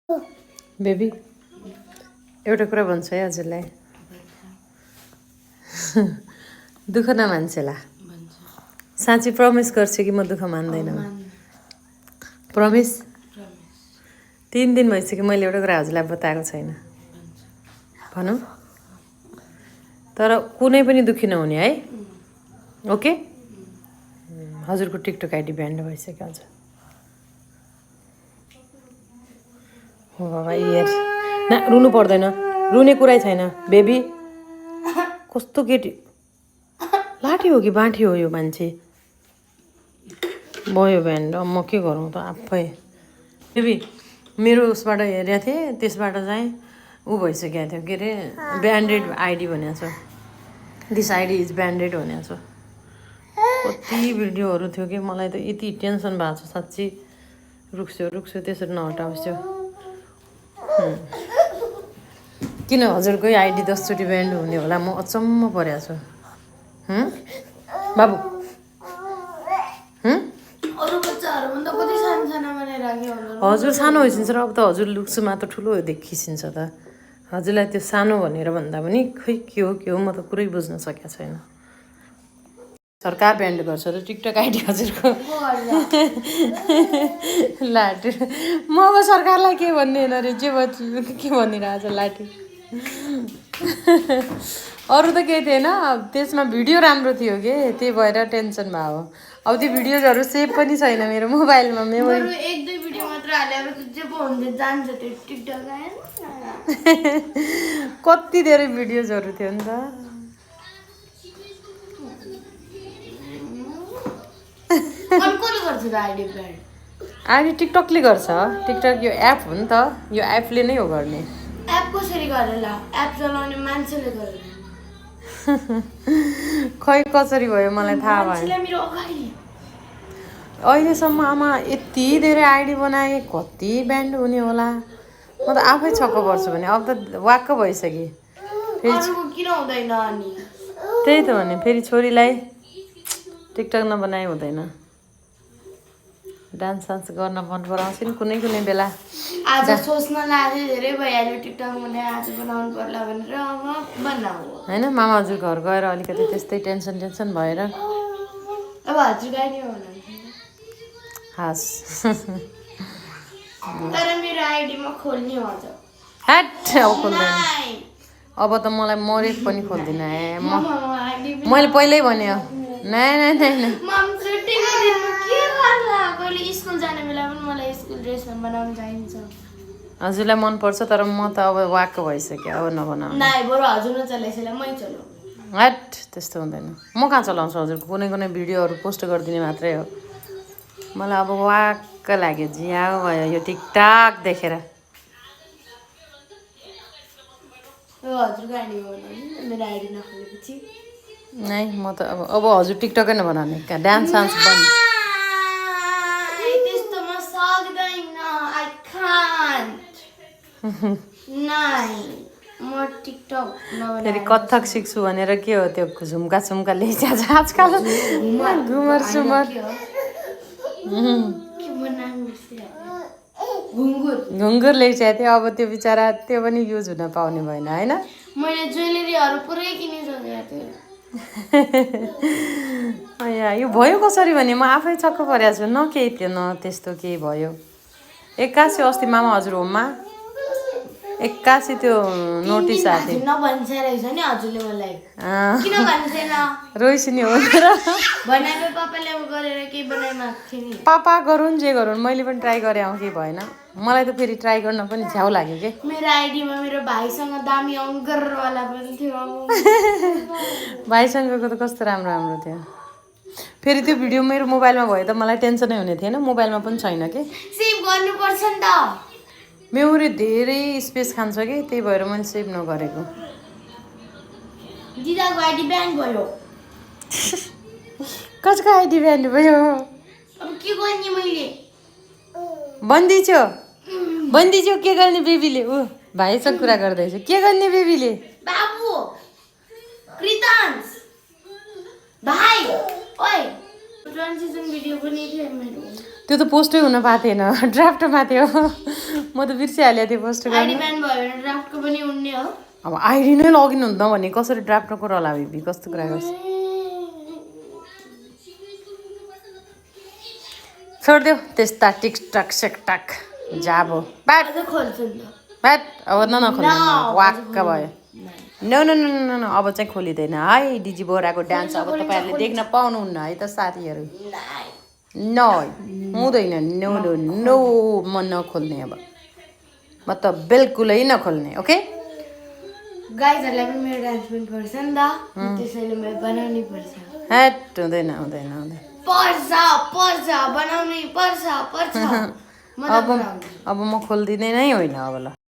baby एउटा कुरा भन्छु है हजुरलाई दुःख नमान्छेला साँच्ची प्रमिस गर्छु कि म दुःख मान्दैन प्रमिस 3 दिन भइसक्यो मैले एउटा कुरा हजुरलाई बताएको छैन भनौँ तर कुनै पनि दुःखी नहुने है ओके हजुरको टिकटक आइडी ब्यान्ड भइसक्यो हजुर हो बाबा यार ना रुनु पर्दैन रुने कुरै छैन बेबी कस्तो केटी लाठी हो कि बाँठी हो यो मान्छे भयो ब्यान्ड म के गरौँ त आफै बेबी मेरो उसबाट हेरेको थिएँ त्यसबाट चाहिँ ऊ भइसकेको थियो के अरे ब्यान्डेड आइडी भनेको छ दिस आइडी इज ब्यान्डेड भनेको छ कति भिडियोहरू थियो कि मलाई त यति टेन्सन भएको छ साँच्ची रुक्स्यो त्यसरी नहटाउँछु किन हजुरकै आइडी 10 चोटि ब्यान्ड हुने होला म अचम्म परेको छु बाबु हजुर सानो होइसिन्छ र अब त हजुर लुक्सुमा त ठुलो देखिसिन्छ त हजुरलाई त्यो सानो भनेर भन्दा पनि खै के हो म त पुरै बुझ्न सकेको छैन सरकार ब्यान्ड गर्छ र टिकटक आइडी हजुरको लाटी म अब सरकारलाई के भन्ने अरे के भनिरहेछ लाटी अरू त केही थिएन त्यसमा भिडियो राम्रो थियो कि त्यही भएर टेन्सन भयो अब त्यो भिडियोजहरू सेभ पनि छैन मेरो मोबाइलमा मेमोरी 1-2 भिडियो मात्र हालेर जे पो हुन्छ जान्छ त्यो टिकटक कति धेरै भिडियोजहरू थियो नि त आइडी टिकटकले गर्छ टिकटक यो एप हो नि त यो एपले नै हो गर्ने एप कसरी गरेला एप चलाउने मान्छेले गरेला खै कसरी भयो मलाई थाहा भएन अहिलेसम्म आमा यति धेरै आइडी बनाएँ कति ब्यान्ड हुने होला म त आफै छक्क पर्छु भने अब त वाक्क भइसकेँ फेरि किन हुँदैन अनि त्यही त भने फेरि छोरीलाई टिकटक नबनाए हुँदैन डान्स सान्स गर्न मन पराउँछ नि कुनै बेला आज सोच्न लाग्यो धेरै भइहाल्यो टिकटक बनाए आज बनाउनु पर्ला भनेर अब बनाऊ होइन मामा हजुर घर गएर अलिकति त्यस्तै टेन्सन भएर अब हजुर गाडी हो हस् तर मेरो आइडीमा खोल्ने हो आज हट अब खोल्दैन अब त मलाई मरेक पनि खोल्दिन मैले पहिल्यै भने नै स्कुल जाने बेला पनि मलाई स्कुल ड्रेसमा बनाउन चाहिन्छ हजुरलाई मनपर्छ तर म त अब वाक्क भइसक्यो अब नबनाऊ नाइ बरु हजुर नचलाइसला मै चलाऊ हट त्यस्तो हुँदैन म कहाँ चलाउँछु हजुरको कुनै भिडियोहरू पोस्ट गरिदिने मात्रै हो मलाई अब वाक्क लाग्यो झिया भयो यो टिकटक देखेर हजुरको आइडी मेरो आइडी नखोलेपछि नै म त अब हजुर टिकटकै नबनाउने डान्स सान्स बन्द त्यस्तोमा सक्दैन आई कान्ट नाइ म टिकटक नबनाए फेरि कथक सिक्छु भनेर के हो त्यो झुम्का सुम्का ल्याइन्छ आजकल घुमर सुमर घुङ्गुर ल्याइसकेको थियो अब त्यो बिचरा त्यो पनि युज हुन पाउने भएन होइन मैले ज्वेलरीहरू पुरै किनिसकेको थिएँ यो भयो कसरी भने म आफै छक्क परेको छु न केही थियो न त्यस्तो केही भयो एक्कासी अस्ति मामा हजुर होममा एक्कासी त्यो नोटिस आएको थियो नभन्छ रहेछ नि हजुरले मलाई किन भन्दैन रोइसी नि हो र बनाए पापाले गरेर केही बनाइमाग्थ्यो नि पापा गरून् जे गरून् मैले पनि ट्राई गरेँ केही भएन मलाई त फेरि ट्राई गर्न पनि झ्याउ लाग्यो के मेरो आइडीमा मेरो भाइसँग दामी अङ्गरवाला पनि थियो भाइसँगको त कस्तो राम्रो थियो फेरि त्यो भिडियो मेरो मोबाइलमा भयो त मलाई टेन्सनै हुने थिएन मोबाइलमा पनि छैन कि सेभ गर्नुपर्छ नि त मेमोरी धेरै स्पेस खान्छ कि त्यही भएर मैले सेभ नगरेको दिदाको आइडी ब्यान्ड भयो कसको आइडी ब्यान्ड भयो अब के गर्ने मैले बन्दी के गर्ने बेबीले ऊ भाइसँग कुरा गर्दैछ के गर्ने बेबीले बाबु कृतांश भाइ ओइ ट्रान्जिसन भिडियो पनि थियो मेरो त्यो त पोस्टै हुन पाएको थिएन ड्राफ्टमा थियो म त बिर्सिहालेको थिएँ पोस्ट आइडी गर्नु ब्यान भयो भने ड्राफ्टको पनि उड्ने हो अब आइडी नै लगइन हुँदैन भने कसरी ड्राफ्टको कुरा होला बेबी कस्तो कुरा गर्छ छोडिदेऊ त्यस्ता टिकटक सेकटक जाबो ब्याट अझ खोल्छु नि त ब्याट अब नखोल्नु वाक्क भयो no no no no no अब चाहिँ खोलिँदैन है डिजी बोराको डान्स अब तपाईँहरूले देख्न पाउनुहुन्न है त साथीहरू न हुँदैन नो नो नो म नखोल्ने अब म त बिल्कुलै नखोल्ने ओके गाइजहरूलाई पनि मेरो डान्स मनपर्छ नि त त्यसैले मैले बनाउनै पर्छ हेट हुँदैन हुँदैन हुँदैन पर्छ बनाउनै पर्छ म त बनाउँछु अब म खोलिदिँदै नै होइन अब ल